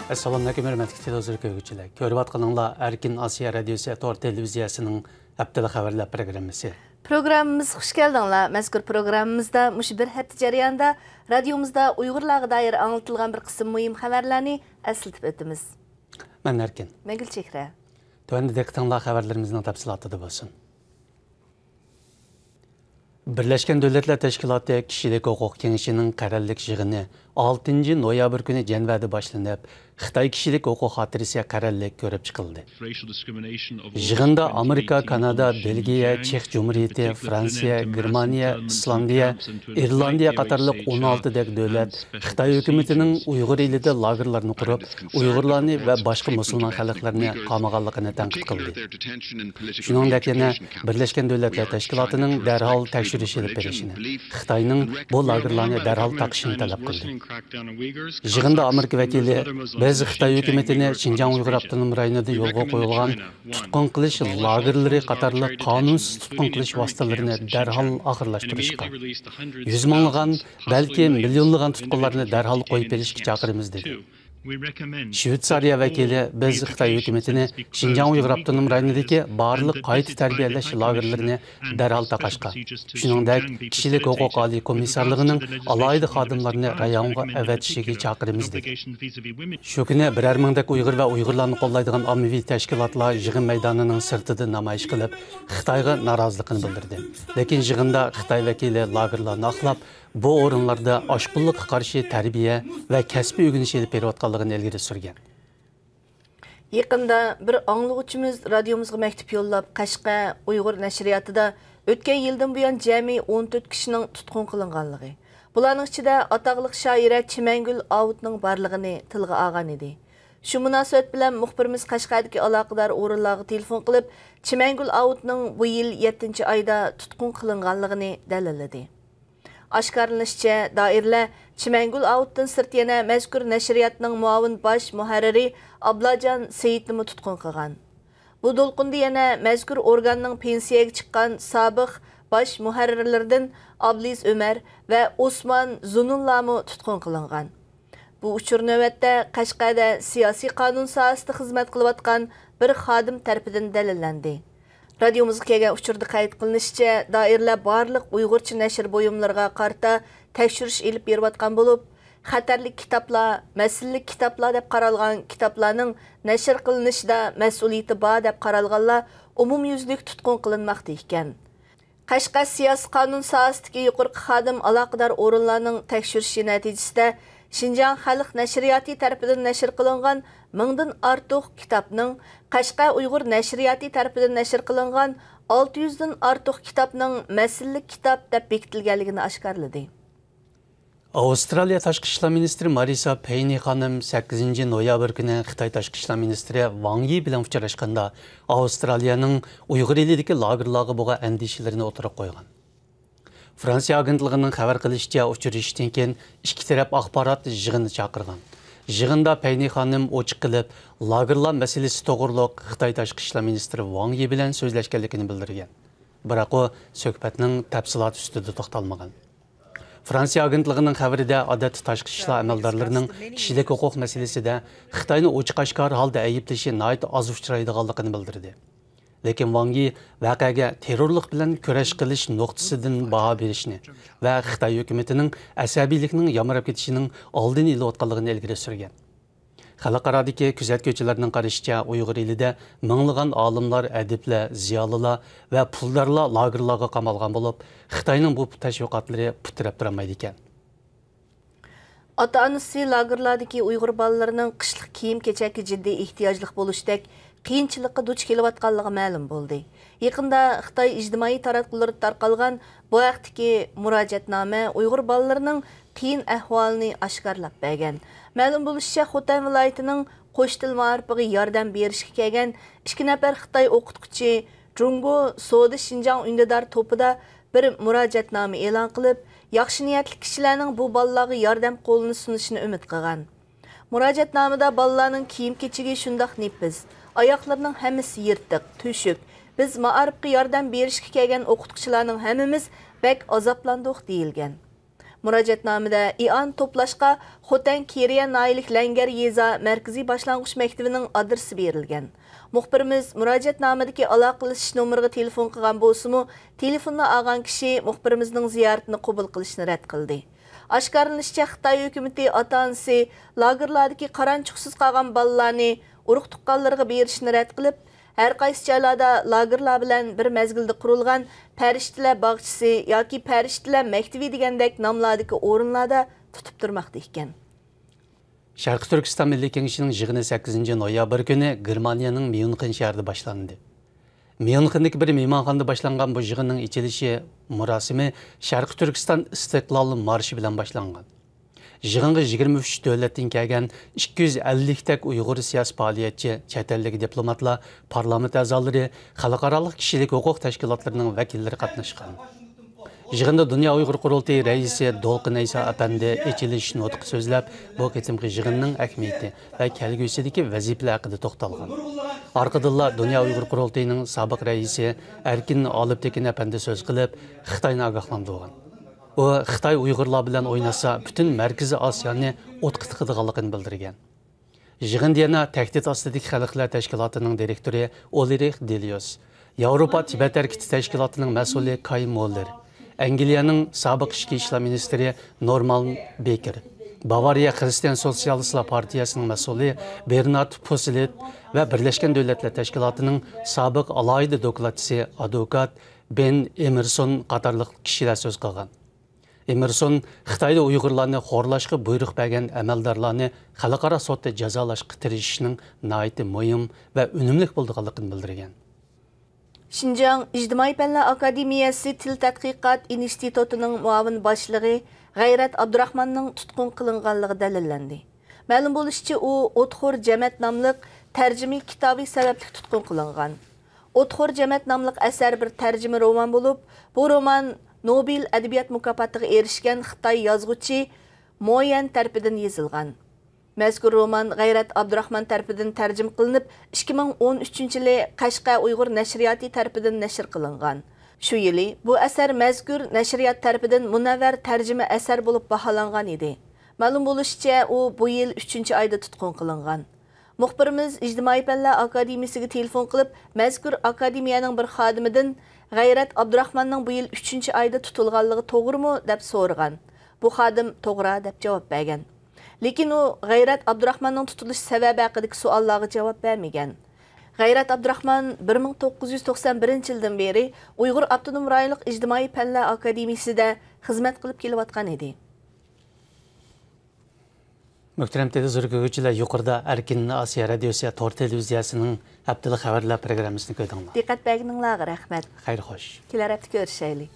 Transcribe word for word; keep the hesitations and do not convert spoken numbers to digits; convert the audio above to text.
ئەسسالامۇئەلەيكۇم، ھۆرمەتلىك تېلېۋىزور كۆرگۈچىلەر. كۆرۈۋاتقىنىڭلار ئەركىن ئاسىيا رادىيوسى تور تېلېۋىزىيەسىنىڭ ھەپتىلىك خەۋەرلەر پروگراممىسى. پروگراممىمىزغا خۇش كەلدىڭلار. مەزكۇر پروگراممىمىزدا مۇشۇ بىر ھەپتە جەريانىدا رادىيومىزدا ئۇيغۇرلارغا دائىر ئاڭلىتىلغان بىر قىسىم مۇھىم خەۋەرلەرنى ئەسلىتىپ ئۆتىمىز. مەن ئەركىن. مەن گۈلچېھرە. تۆۋەندە دىققىتىڭلار خەۋەرلىرىمىزنىڭ تەپسىلاتىدا بولسۇن. بىرلەشكەن دۆلەتلەر تەشكىلاتى كىشىلىك ھوقۇق كېڭىشىنىڭ قەرەللىك يىغىنى ئالتىنچى نويابىر كۈنى جەنۋەدە باشلىنىپ، خىتاي كىشىلىك ھوقۇق خاتىرىسى قەرەللىك كۆرۈپ چىقىلدى. يىغىندا ئامېرىكا، كانادا، بېلگىيە، چېخ جۇمھۇرىيىتى، فرانسىيە، گېرمانىيە، ئىسلاندىيە، ئىرلاندىيە قاتارلىق ئون ئالتىدەك دۆلەت خىتاي ھۆكۈمىتىنىڭ ئۇيغۇر ئېلىدە لاگېرلارنى قۇرۇپ، ئۇيغۇرلارنى ۋە باشقا مۇسۇلمان خەلقلەرنى قامىغانلىقىنى تەنقىد قىلدى. شۇنىڭدەك يەنە بىرلەشكەن دۆلەتلەر تەشكىلاتىنىڭ دەرھال تەكشۈرۈش ئېلىپ بېرىشىنى، خىتاينىڭ بۇ لاگېرلارنى دەرھال تاقىشىنى تەلەپ قىلدى. يىغىندا ئامېرىكا ۋەكىلى، بىز خىتاي ھۆكۈمىتىنى شىنجاڭ ئۇيغۇر ئاپتونوم رايونىدا يولغا قويۇلغان تۇتقۇن قىلىش لاگېرلىرى قاتارلىق قانۇنسىز تۇتقۇن قىلىش ۋاسىتىلىرىنى دەرھال ئاخىرلاشتۇرۇشقا، يۈز مىڭلىغان، بەلكى مىليونلىغان تۇتقۇنلارنى دەرھال قويۇپ بېرىشكە چاقىرىمىز، دېدى. شۋېتسارىيە ۋەكىلى، بىز خىتاي ھۆكۈمىتىنى شىنجاڭ ئۇيغۇر ئاپتونوم رايونىدىكى بارلىق قايتا تەربىيەلەش لاگېرلىرىنى دەرھال تاقاشقا، شۇنىڭدەك كىشىلىك ھوقۇق ئالىي كومىسسارلىقىنىڭ ئالاھىدە خادىملارنى رايونغا ئەۋەتىشىگە چاقىرىمىز، دېدى. شۇ كۈنى بىرەر مىڭدەك ئۇيغۇر ۋە ئۇيغۇرلارنى قوللايدىغان ئاممىۋى تەشكىلاتلار يىغىن مەيدانىنىڭ سىرتىدا نامايىش قىلىپ، خىتايغا نارازىلىقىنى بىلدۈردى. لېكىن يىغىندا خىتاي ۋەكىلى لاگېرلارنى ئاقلاپ، بۇ ئورۇنلاردا ئاشقۇنلۇققا قارشى تەربىيە ۋە كەسپىي ئۆگىنىش ئېلىپ بېرىۋاتقانلىقىنى ئىلگىرى سۈرگەن. يېقىندا بىر ئاڭلىغۇچىمىز رادىيومىزغا مەكتۇپ يوللاپ، قەشقەر ئۇيغۇر نەشرىياتىدا ئۆتكەن يىلدىن بۇيان جەمئىي ئون تۆت كىشىنىڭ تۇتقۇن قىلىنغانلىقى، بۇلارنىڭ ئىچىدە ئاتاقلىق شائىرە چىمەنگۈل ئاۋۇتنىڭ بارلىقىنى تىلغا ئالغان ئىدى. شۇ مۇناسىۋەت بىلەن مۇخبىرىمىز قەشقەردىكى ئالاقىدار ئورۇنلارغا تېلېفون قىلىپ، چىمەنگۈل ئاۋۇتنىڭ بۇ يىل يەتتىنچى ئايدا تۇتقۇن قىلىنغانلىقىنى دەلىللىدى. ئاشكارىلىنىشىچە، دائىرىلەر چىمەنگۈل ئاۋۇتتىن سىرت يەنە مەزكۇر نەشرىياتنىڭ مۇئاۋىن باش مۇھەررىرى ئابلاجان سېيىتنىمۇ تۇتقۇن قىلغان. بۇ دولقۇندا يەنە مەزكۇر ئورگاننىڭ پېنسىيەگە چىققان سابىق باش مۇھەررىرلىرىدىن ئابلىز ئۆمەر ۋە ئوسمان زۇنۇنلامۇ تۇتقۇن قىلىنغان. بۇ ئۇچۇر نۆۋەتتە قەشقەردە سىياسىي قانۇن ساھەسىدە خىزمەت قىلىۋاتقان بىر خادىم تەرىپىدىن دەلىللەندى. رادىيومىزغا كەلگەن ئۇچۇردا قەيت قىلىنىشىچە، دائىرىلەر بارلىق ئۇيغۇرچە نەشر بۇيۇملىرىغا قارىتا تەكشۈرۈش ئېلىپ بېرىۋاتقان بولۇپ، خەتەرلىك كىتابلار، مەسىلىلىك كىتابلار دەپ قارالغان كىتابلارنىڭ نەشر قىلىنىشىدا مەسئۇلىيىتى بار دەپ قارالغانلار ئومۇميۈزلۈك تۇتقۇن قىلىنماقتا ئىكەن. قەشقەر سىياسىي قانۇن ساھەسىدىكى يۇقىرىقى خادىم ئالاقىدار ئورۇنلارنىڭ تەكشۈرۈشى نەتىجىسىدە، شىنجاڭ خەلق نەشرىياتى تەرىپىدىن نەشر قىلىنغان مىڭدىن ئارتۇق كىتابنىڭ، قەشقەر ئۇيغۇر نەشرىياتى تەرىپىدىن نەشر قىلىنغان ئالتە يۈزدىن ئارتۇق كىتابنىڭ مەسىلىلىك كىتاب دەپ بېكىتىلگەنلىكىنى ئاشكارىلىدى. ئاۋسترالىيە تاشقى ئىشلار مىنىستىرى مارىسا پېينى خانىم سەككىزىنچى نويابىر كۈنى خىتاي تاشقى ئىشلار مىنىستىرى ۋاڭ يى بىلەن ئۇچراشقاندا، ئاۋسترالىيەنىڭ ئۇيغۇر ئېلىدىكى لاگېرلارغا بولغان ئەندىشىلىرىنى ئوتتۇرىغا قويغان. فرانسىيە ئاگېنتلىقىنىڭ خەۋەر قىلىشىچە، ئۇچرىشىشتىن كېيىن ئىككى تەرەپ ئاخبارات يىغىنى چاقىرغان. يىغىندا پەينى خانىم ئوچۇق قىلىپ، لاگېرلار مەسىلىسى توغرۇلۇق خىتاي تاشقى ئىشلار مىنىستىرى ۋاڭ يى بىلەن سۆزلەشكەنلىكىنى بىلدۈرگەن. بىراق ئۇ سۆھبەتنىڭ تەپسىلاتى ئۈستىدە توختالمىغان. فرانسىيە ئاگېنتلىقىنىڭ خەۋىرىدە، ئادەتتە تاشقى ئىشلار ئەمەلدارلىرىنىڭ كىشىلىك ھوقۇق مەسىلىسىدە خىتاينى ئوچۇق-ئاشكارا ھالدا ئەيىبلىشى ناھايىتى ئاز ئۇچرايدىغانلىقىنى بىلدۈردى. لېكىن ۋاڭ يى ۋەقەگە تېررورلۇق بىلەن كۈرەش قىلىش نۇقتىسىدىن باھا بېرىشنى ۋە خىتاي ھۆكۈمىتىنىڭ ئەسەبىيلىكنىڭ يامراپ كېتىشىنىڭ ئالدىنى ئېلىۋاتقانلىقىنى ئىلگىرى سۈرگەن. خەلقئارادىكى كۆزەتكۈچىلەرنىڭ قارىشىچە، ئۇيغۇر ئېلىدە مىڭلىغان ئالىملار، ئەدىبلەر، زىيالىيلار ۋە پۇلدارلار لاگېرلارغا قامالغان بولۇپ، خىتاينىڭ بۇ تەشۋىقاتلىرى پۇت تىرەپ تۇرالمايدىكەن. ئاتا-ئانىسى لاگېرلاردىكى ئۇيغۇر بالىلىرىنىڭ قىشلىق كىيىم-كېچەككە جىددىي ئېھتىياجلىق بولۇشتەك قىيىنچىلىققا دۇچ كېلىۋاتقانلىقى مەلۇم بولدى. يېقىندا خىتاي ئىجتىمائىي تاراتقۇلىرىدا تارقالغان بۇ ھەقتىكى مۇراجىئەتنامە ئۇيغۇر بالىلىرىنىڭ قىيىن ئەھۋالىنى ئاشكارىلاپ بەرگەن. مەلۇم بولۇشىچە، خوتەن ۋىلايىتىنىڭ قوش تىل مائارىپىغا ياردەم بېرىشكە كەلگەن ئىككى نەپەر خىتاي ئوقۇتقۇچى جۇڭگو سودا شىنجاڭ ئۈندىدار توپىدا بىر مۇراجىئەتنامە ئېلان قىلىپ، ياخشى نىيەتلىك كىشىلەرنىڭ بۇ بالىلارغا ياردەم قولىنى سۇنۇشىنى ئۈمىد قىلغان. مۇراجىئەتنامىدا بالىلارنىڭ كىيىم-كېچىكى شۇنداق نېپىز، ئاياغلىرىنىڭ ھەممىسى يىرتىق، تۆشۈك. بىز مائارىپقا ياردەم بېرىشكە كەلگەن ئوقۇتقۇچىلارنىڭ ھەممىمىز بەك ئازابلاندۇق، دېيىلگەن. مۇراجىئەتنامىدە ئىئانە توپلاشقا خوتەن كېرىيە ناھىيەلىك لەڭگەر يېزا مەركىزىي باشلانغۇچ مەكتىپىنىڭ ئادرېسى بېرىلگەن. مۇخبىرىمىز مۇراجىئەتنامىدىكى ئالاقىلىشىش نومۇرىغا تېلېفون قىلغان بولسىمۇ، تېلېفوننى ئالغان كىشى مۇخبىرىمىزنىڭ زىيارىتىنى قوبۇل قىلىشنى رەت قىلدى. ئاشكارىلىنىشىچە، خىتاي ھۆكۈمىتى ئاتا-ئانىسى لاگېرلاردىكى قارانچۇقسىز قالغان بالىلارنى ئۇرۇق-تۇغقانلىرىغا بېرىشنى رەت قىلىپ، ھەر قايسى جايلاردا لاگېرلار بىلەن بىر مەزگىلدە قۇرۇلغان پەرىشتىلەر باغچىسى ياكى پەرىشتىلەر مەكتىۋى دېگەندەك ناملاردىكى ئورۇنلاردا تۇتۇپ تۇرماقتا ئىكەن. شەرقىي تۈركىستان مىللىي كېڭىشىنىڭ يىغىنى سەككىزىنچى نويابىر كۈنى گېرمانىيەنىڭ ميۇنخېن شەھىرىدە باشلاندى. ميۇنخېندىكى بىر مېھمانخانىدا باشلانغان بۇ يىغىننىڭ ئېچىلىشى مۇراسىمى شەرقىي تۈركىستان ئىستىقلال مارشى بىلەن باشلانغان. يىغىنغا يىگىرمە ئۈچ دۆلەتتىن كەلگەن ئىككى يۈز ئەللىكتەك ئۇيغۇر سىياسىي پائالىيەتچى، چەت ئەلدىكى دىپلوماتلار، پارلامېنت ئەزالىرى، خەلقئارالىق كىشىلىك ھوقۇق تەشكىلاتلىرىنىڭ ۋەكىللىرى قاتناشقان. يىغىندا دۇنيا ئۇيغۇر قۇرۇلتىيى رەئىسى دولقۇن ئەيسا ئەپەندى ئېچىلىش نۇتقى سۆزلەپ، بۇ قېتىمقى يىغىننىڭ ئەھمىيىتى ۋە كەلگۈسىدىكى ۋەزىپىلەر ھەققىدە توختالغان. ئارقىدىنلا دۇنيا ئۇيغۇر قۇرۇلتىيىنىڭ سابىق رەئىسى ئەركىن ئالپتېكىن ئەپەندى سۆز قىلىپ، خىتاينى ئاگاھلاندۇرغان. ئۇ خىتاي ئۇيغۇرلار بىلەن ئويناشسا، پۈتۈن مەركىزىي ئاسىيانى ئوتقا تىقىدىغانلىقىنى بىلدۈرگەن. يىغىندا يەنە تەھدىت ئاستىدىكى خەلقلەر تەشكىلاتىنىڭ دىرېكتورى ئولرىخ دېليوس، ياۋروپا تىبەت ھەرىكىتى تەشكىلاتىنىڭ مەسئۇلى كاي موللېر، ئەنگلىيەنىڭ سابىق ئىچكى ئىشلار مىنىستىرى نورمان بېكېر، باۋارىيە خىرىستىيان سوتسىيالىستلار پارتىيەسىنىڭ مەسئۇلى بېرنارد پۇسلېت ۋە بىرلەشكەن دۆلەتلەر تەشكىلاتىنىڭ سابىق ئالاھىدە دوكلاتچىسى ئادۋوكات بېن ئېمېرسون قاتارلىق كىشىلەر سۆز قىلغان. ئېمېرسون خىتايدا ئۇيغۇرلارنى خورلاشقا بۇيرۇق بەرگەن ئەمەلدارلارنى خەلقئارا سوتتا جازالاشقا تىرىشىشنىڭ ناھايىتى مۇھىم ۋە ئۈنۈملۈك بولىدىغانلىقىنى بىلدۈرگەن. شىنجاڭ ئىجتىمائىي پەنلەر ئاكادېمىيەسى تىل تەتقىقات ئىنستىتۇتىنىڭ مۇئاۋىن باشلىقى غەيرەت ئابدۇراخماننىڭ تۇتقۇن قىلىنغانلىقى دەلىللەندى. مەلۇم بولۇشىچە، ئۇ ئوتخور جەمەت ناملىق تەرجىمە كىتابى سەۋەبلىك تۇتقۇن قىلىنغان. ئوتخور جەمەت ناملىق ئەسەر بىر تەرجىمە رومان بولۇپ، بۇ رومان نوبېل ئەدەبىيات مۇكاپاتىغا ئېرىشكەن خىتاي يازغۇچى مو يەن تەرىپىدىن يېزىلغان. مەزكۇر رومان غەيرەت ئابدۇراخمان تەرىپىدىن تەرجىمە قىلىنىپ، ئىككى مىڭ ئون ئۈچىنچى يىلى قەشقەر ئۇيغۇر نەشرىياتى تەرىپىدىن نەشر قىلىنغان. شۇ يىلى بۇ ئەسەر مەزكۇر نەشرىيات تەرىپىدىن مۇنەۋۋەر تەرجىمە ئەسەر بولۇپ باھالانغان ئىدى. مەلۇم بولۇشىچە، ئۇ بۇ يىل ئۈچىنچى ئايدا تۇتقۇن قىلىنغان. مۇخبىرىمىز ئىجتىمائىي پەنلەر ئاكادېمىيىسىگە تېلېفون قىلىپ، مەزكۇر ئاكادېمىيەنىڭ بىر خادىمىدىن غەيرەت ئابدۇراخماننىڭ بۇ يىل ئۈچىنچى ئايدا تۇتۇلغانلىقى توغرىمۇ، دەپ سورىغان. بۇ خادىم توغرا، دەپ جاۋاب بەرگەن. لېكىن ئۇ غەيرەت ئابدۇراخماننىڭ تۇتۇلۇش سەۋەبى ھەققىدىكى سوئاللارغا جاۋاب بەرمىگەن. غەيرەت ئابدۇراخمان بىر مىڭ توققۇز يۈز توقسان بىرىنچى يىلدىن بېرى ئۇيغۇر ئاپتونوم رايونلۇق ئىجتىمائىي پەنلەر ئاكادېمىيىسىدە خىزمەت قىلىپ كېلىۋاتقان ئىدى. مۆھتەرەم تېلېۋىزور كۆرگۈچىلەر، يۇقىرىدا ئەركىن ئاسىيا رادىيوسى تور تېلېۋىزىيەسىنىڭ ھەپتىلىك خەۋەرلەر پروگراممىسىنى كۆردۈڭلار. دىققەت بەرگىنىڭلارغا رەھمەت. خەير خوش. كېلەر ھەپتە كۆرۈشەيلى.